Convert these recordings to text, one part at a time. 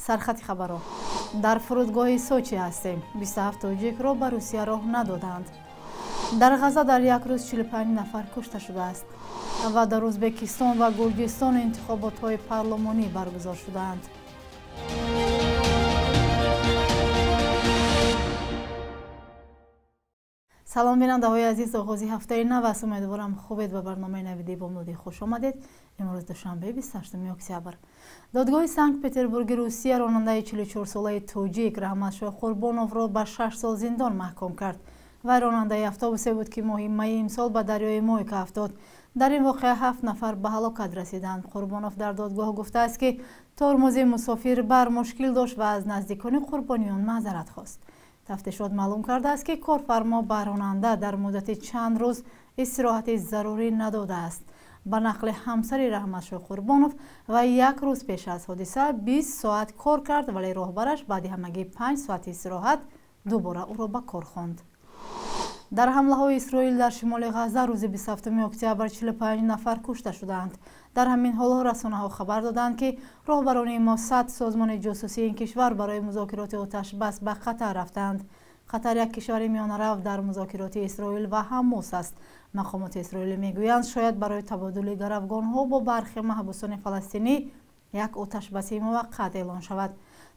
Сархати хабарҳо. Дар фурудгоҳи Сочи ҳастем. 27 тоҷикро ба Русия роҳ надоданд. Дар Ғаза дар як рӯз 45 нафар кушта шудааст ва дар Ӯзбекистон ва Гурҷистон интихоботҳои парлумонӣ баргузор шудаанд. Салом бинандаҳои азиз, оғози ҳафтаи нав аст. Умедворам хубед. Ба барномаи навиди бомдодӣ хуш омадед. Имрӯз душанбе, 28 октябр. Додгоҳи Санкт-Петербурги Русия ронандаи 44-солаи тоҷик Раҳматшоҳ Қурбоновро ба 6 сол зиндон маҳкум кард. Вай ронандаи автобусе буд, ки моҳи майи имсол ба дарёи Мойка афтод. Дар ин воқеа 7 нафар ба ҳалокат расиданд. Қурбонов дар додгоҳ гуфтааст, ки тормози мусофирбар мушкил дошт ва аз наздикони қурбониён маъзарат хост. Тафтишот маълум кардааст, ки корфармо ба ронанда дар муддати чанд рӯз истироҳати зарурӣ надодааст. Ба нақли ҳамсари Раҳматшоҳ Қурбонов, вай як рӯз пеш аз ҳодиса 20 соат кор кард, вале роҳбараш баъди ҳамагӣ 5 соати истироҳат дубора ӯро ба кор хонд. Дар ҳамлаҳои Исроил дар шимоли Ғаза рӯзи 27 октябр 45 нафар кушта шудаанд. Дар ҳамин ҳол расонаҳо хабар доданд, ки роҳбарони Моссад, созмони ҷосусии ин кишвар, барои музокироти оташбас ба Қатар рафтаанд. Қатар як кишвари миёнарав дар музокироти Исроил ва Ҳамос аст. Мақомоти исроилӣ мегӯянд, шояд барои табодули гаравгонҳо бо бархи маҳбусони фаластинӣ як оташбаси муваққат эълон шавад.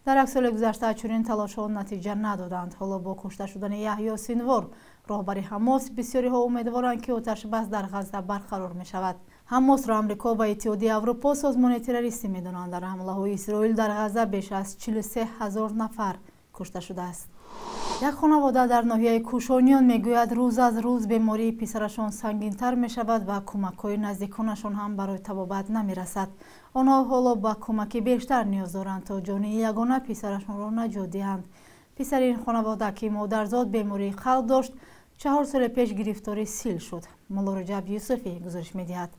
Дар як соли гузашта чунин талошҳо натиҷа надоданд. Ҳоло бо кушта шудани Яҳё Синвор, роҳбари Ҳамос, бисёриҳо умедворанд, ки оташбас дар Ғаза барқарор мешавад. Ҳамосро Амрико ва Иттиҳоди Аврупо созмони террористӣ медонанд. Дар ҳамлаҳои Исроил дар Ғаза беш аз 43 ҳазор нафар кушта шудааст. Як хонавода дар ноҳияи Кӯшониён мегӯяд, рӯз аз рӯз бемории писарашон сангинтар мешавад ва кӯмакҳои наздиконашон ҳам барои табобат намерасад. Онҳо ҳоло ба кӯмаки бештар ниёз доранд, то ҷони ягона писарашонро наҷот диҳанд. Писари ин хонавода, ки модарзод бемории қалб дошт, 4 соли пеш гирифтори сил шуд. Муллораҷаб Юсуфӣ гузориш медиҳад.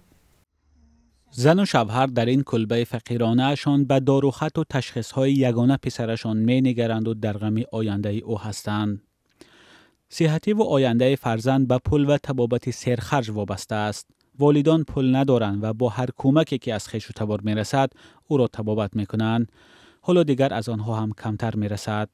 Зану шавҳар дар ин кулбаи фақиронаашон ба дорухату ташхисҳои ягона писарашон менигаранду дар ғами ояндаи ӯ ҳастанд. Сиҳативу ояндаи фарзанд ба пул ва табобати серхарҷ вобаста аст. Волидон пул надоранд ва бо ҳар кӯмаке, ки аз хешу табор мерасад, ӯро табобат мекунанд. Ҳоло дигар аз онҳо ҳам камтар мерасад.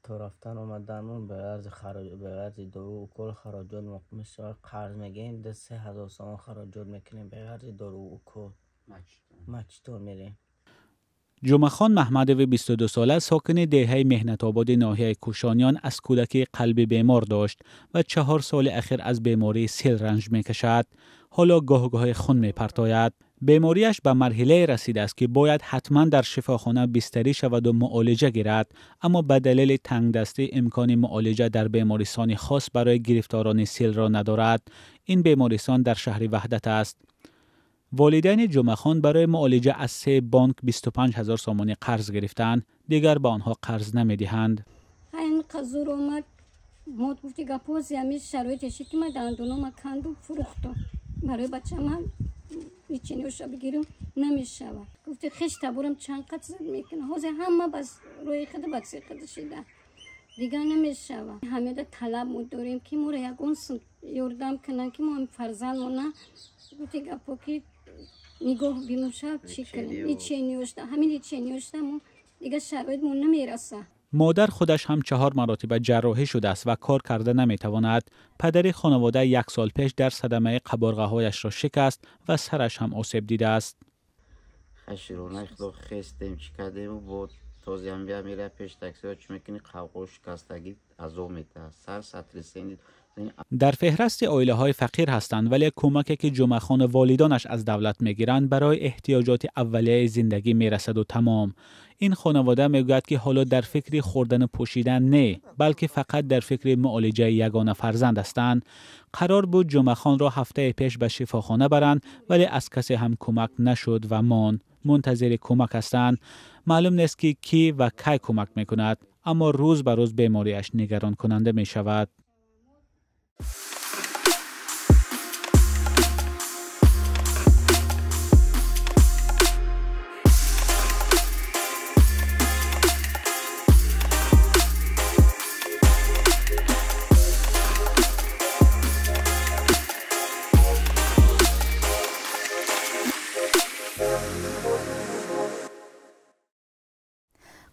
То рафтан омаданмон ба ғарзи дору укол хароҷот мешавад. Қарз мегирем, 2-3 ҳазор сомон хароҷот мекунем ба ғарзи дору укол. Мачтор мерем. Ҷумъахон Маҳмадови 22-сола, сокини деҳаи Меҳнатободи ноҳияи Кӯшониён, аз кӯдакӣ қалби бемор дошт ва 4 соли ахир аз бемории сил ранҷ мекашад. Ҳоло гоҳ-гоҳе хун мепартояд. Бемориаш ба марҳилае расидааст, ки бояд ҳатман дар шифохона бистарӣ шаваду муолиҷа гирад, аммо ба далели тангдастӣ имкони муолиҷа дар бемористони хос барои гирифторони силро надорад. Ин бемористон дар шаҳри Ваҳдат аст. Волидайни Ҷумъахон барои муолиҷа аз 3 бонк 25 ҳазор сомонӣ қарз гирифтаанд. Дигар ба онҳо қарз намедиҳанд. Ин қазур омад, мо гуфти гапози ҳамин шароите шид, ки ман дандонома канду фурӯхтам. Барои бачама лечениёша бигирам намешавад. Гуфти хеш таборам чанд қат зад мекунам. Ҳозир ҳама бас рӯи худ бакси худ шида. Дигар намешавад. Ҳамеда талаб мо дорем, ки моро ягон сум ёрдам кунанд, ки мо фарзандмона гуфти гапо ки нигоҳ бимошад, чӣ кунем? Лечениёшда, ҳамин лечениёшда мо дигар шароитмон намерасад. Модар худаш ҳам 4 маротиба ҷарроҳӣ шудааст ва кор карда наметавонад. Падари хонавода 1 сол пеш дар садамаи қаборғаҳояшро шикаст ва сараш ҳам осеб дидааст. Хаширонаи худо хестем, чӣ кардему, бо тозиам бия мера пеш таксиҳо чӣ мекунӣ, қавқо шикастагӣ азоб метаҳад. Сар сатрисени. Дар феҳрасти оилаҳои фақир ҳастанд, вале кӯмаке, ки Ҷумъахону волидонаш аз давлат мегиранд, барои эҳтиёҷоти аввалияи зиндагӣ мерасаду тамом. Ин хонавода мегӯяд, ки ҳоло дар фикри хӯрдану пӯшидан не, балки фақат дар фикри муолиҷаи ягона фарзанд ҳастанд. Қарор буд Ҷумъахонро ҳафтаи пеш ба шифохона баранд, вале аз касе ҳам кӯмак нашуд ва монд. Мунтазири кӯмак ҳастанд. Маълум нест, ки кӣ ва кай кӯмак мекунад, аммо рӯз ба рӯз бемориаш нигаронкунанда мешавад.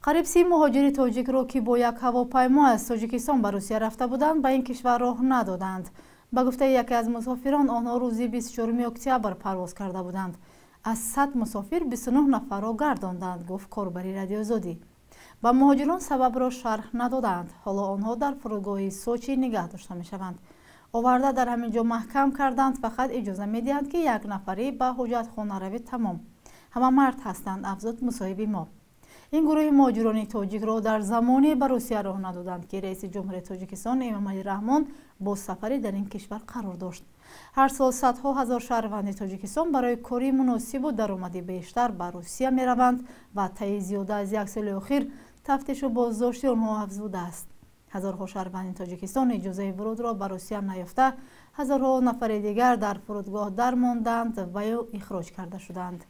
Қариб 30 муҳоҷири тоҷикро, ки бо як ҳавопаймо аз Тоҷикистон ба Русия рафта буданд, ба ин кишвар роҳ надоданд. Ба гуфтаи яке аз мусофирон, онҳо рӯзи 24 октябр парвоз карда буданд. Аз 100 мусофир 29 нафарро гардонданд, гуфт корбари Радиоозодӣ. Ба муҳоҷирон сабабро шарҳ надоданд. Ҳоло онҳо дар фурудгоҳи Сочи нигаҳ дошта мешаванд. Оварда дар ҳамин ҷо маҳкам карданд, фақат иҷоза медиҳанд, ки як нафарӣ ба ҳуҷҷатхона равед, тамом. Ҳама мард ҳастанд, афзуд мусоҳиби мо. Ин гурӯҳи муҳоҷирони тоҷикро дар замоне ба Русия роҳ надоданд, ки раиси ҷумҳури Тоҷикистон Эмомалӣ Раҳмон бо сафаре дар ин кишвар қарор дошт. Ҳар сол садҳо ҳазор шаҳрванди Тоҷикистон барои кори муносибу даромади бештар ба Русия мераванд ва таи зиёда аз як соли охир тафтишу боздошти онҳо афзудааст. Ҳазорҳо шаҳрванди Тоҷикистон иҷозаи вурудро ба Русия наёфта, ҳазорҳо нафари дигар дар фурудгоҳ дармонданд ва ё ихроҷ карда шуданд.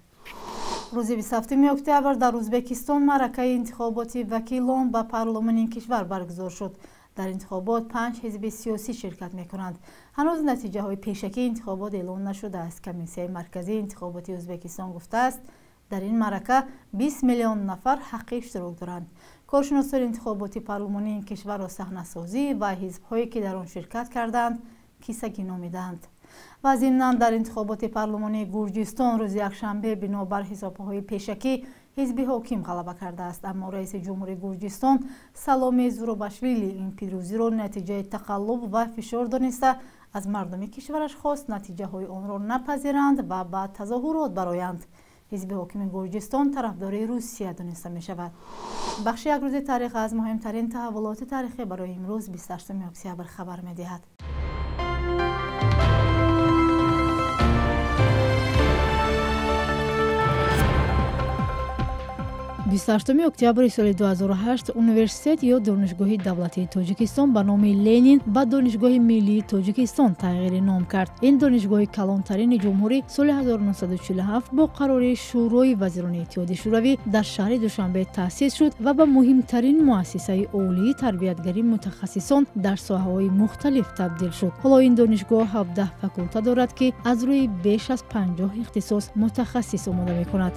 Рӯзи 27 октябр дар Ӯзбекистон маъракаи интихоботи вакилон ба парлумони ин кишвар баргузор шуд. Дар интихобот 5 ҳизби сиёсӣ ширкат мекунанд. Ҳанӯз натиҷаҳои пешакии интихобот эълон нашудааст. Комиссияи марказии интихоботи Ӯзбекистон гуфтааст, дар ин маърака 20 миллион нафар ҳаққи иштирок доранд. Коршиносони интихоботи парлумонии ин кишварро саҳнасозӣ ва ҳизбҳое, ки дар он ширкат карданд, кисагӣ номиданд. Ва зимнан дар интихоботи парлумонии Гурҷистон рӯзи якшанбе бинобар ҳисобҳои пешакӣ ҳизби ҳоким ғалаба кардааст. Аммо раиси ҷумҳури Гурҷистон Саломе Зурабишвили ин пирӯзиро натиҷаи тақаллуб ва фишор дониста, аз мардуми кишвараш хост натиҷаҳои онро напазиранд ва ба тазоҳурот бароянд. Ҳизби ҳокими Гурҷистон тарафдори Русия дониста мешавад. Бахши як рӯзи таърих аз муҳимтарин таҳаввулоти таърихӣ барои имрӯз 28 октябр хабар медиҳад. 28 октябри соли 2008 университет ё Донишгоҳи давлатии Тоҷикистон ба номи Ленин ба Донишгоҳи миллии Тоҷикистон тағйири ном кард. Ин донишгоҳи калонтарини ҷумҳурӣ соли 1947 бо қарори Шӯрои вазирони Иттиҳоди Шӯравӣ дар шаҳри Душанбе таъсис шуд ва ба муҳимтарин муассисаи олии тарбиятгарии мутахассисон дар соҳаҳои мухталиф табдил шуд. Ҳоло ин донишгоҳ 17 факулта дорад, ки аз рӯи беш аз 50 ихтисос мутахассис омода мекунад.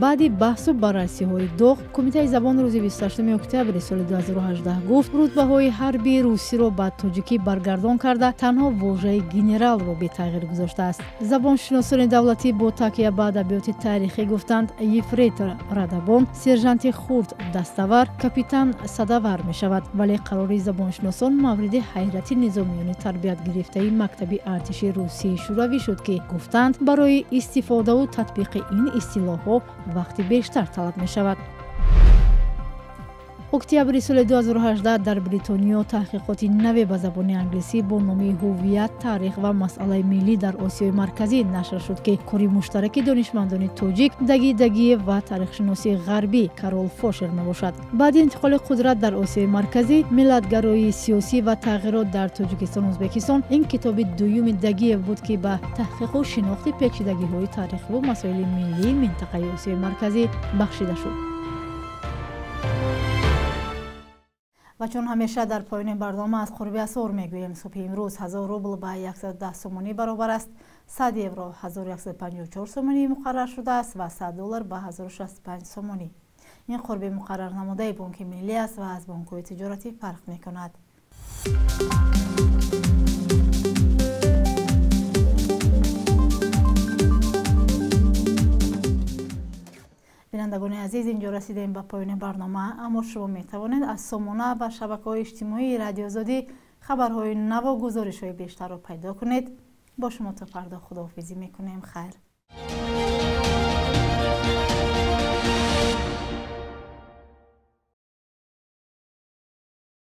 Баъди баҳсу баррасиҳои доғ, Кумитаи забон рӯзи 28 октябри соли 2018 гуфт, рутбаҳои ҳарбии русиро ба тоҷикӣ баргардон карда, танҳо вожаи генералро бетағйир гузоштааст. Забоншиносони давлатӣ бо такя ба адабиёти таърихӣ гуфтанд, ефрейтор радабон, сержанти хурд daставар, капитан садавар мешавад. Вале қарори забоншиносон мавриди ҳайрати низомиёни тарбиятгирифтаи мактаби артиши русии шӯравӣ шуд, ки гуфтанд, барои истифодаву татбиқи ин истилоҳҳо вақти бештар талаб мешавад. Октябри соли 2018 дар Бритониё таҳқиқоти наве ба забони англисӣ бо номи «Ҳуввият, таърих ва масъалаи миллӣ дар Осиёи Марказӣ» нашр шуд, ки кори муштараки донишмандони тоҷик Даги Дагиев ва таърихшиноси ғарбӣ Карол Фошер мебошад. Баъди интиқоли қудрат дар Осиёи Марказӣ, миллатгароии сиёсӣ ва тағйирот дар Тоҷикистону Ӯзбекистон, ин китоби дуюми Дагиев буд, ки ба таҳқиқу шинохти печидагиҳои таърихиву масоили миллии минтақаи Осиёи Марказӣ бахшида шуд. Ва чун ҳамеша дар поёни барнома аз қурби асъор мегӯем, субҳи имрӯз 1000 рубл ба 110 сомонӣ баробар аст, 100 евро 1154 сомонӣ муқаррар шудааст ва 100 доллар ба 1065 сомонӣ. Ин қурби муқаррар намудаи Бонки Миллӣ аст ва аз бонкҳои тиҷоратӣ фарқ мекунад. Бинандагони азиз, инҷо расидем ба поёни барнома, аммо шумо метавонед аз сомона ва шабакаҳои иҷтимоии Радиоозодӣ хабарҳои наву гузоришҳои бештарро пайдо кунед. Бо шумо то фардо худоҳофизӣ мекунем. Хайр.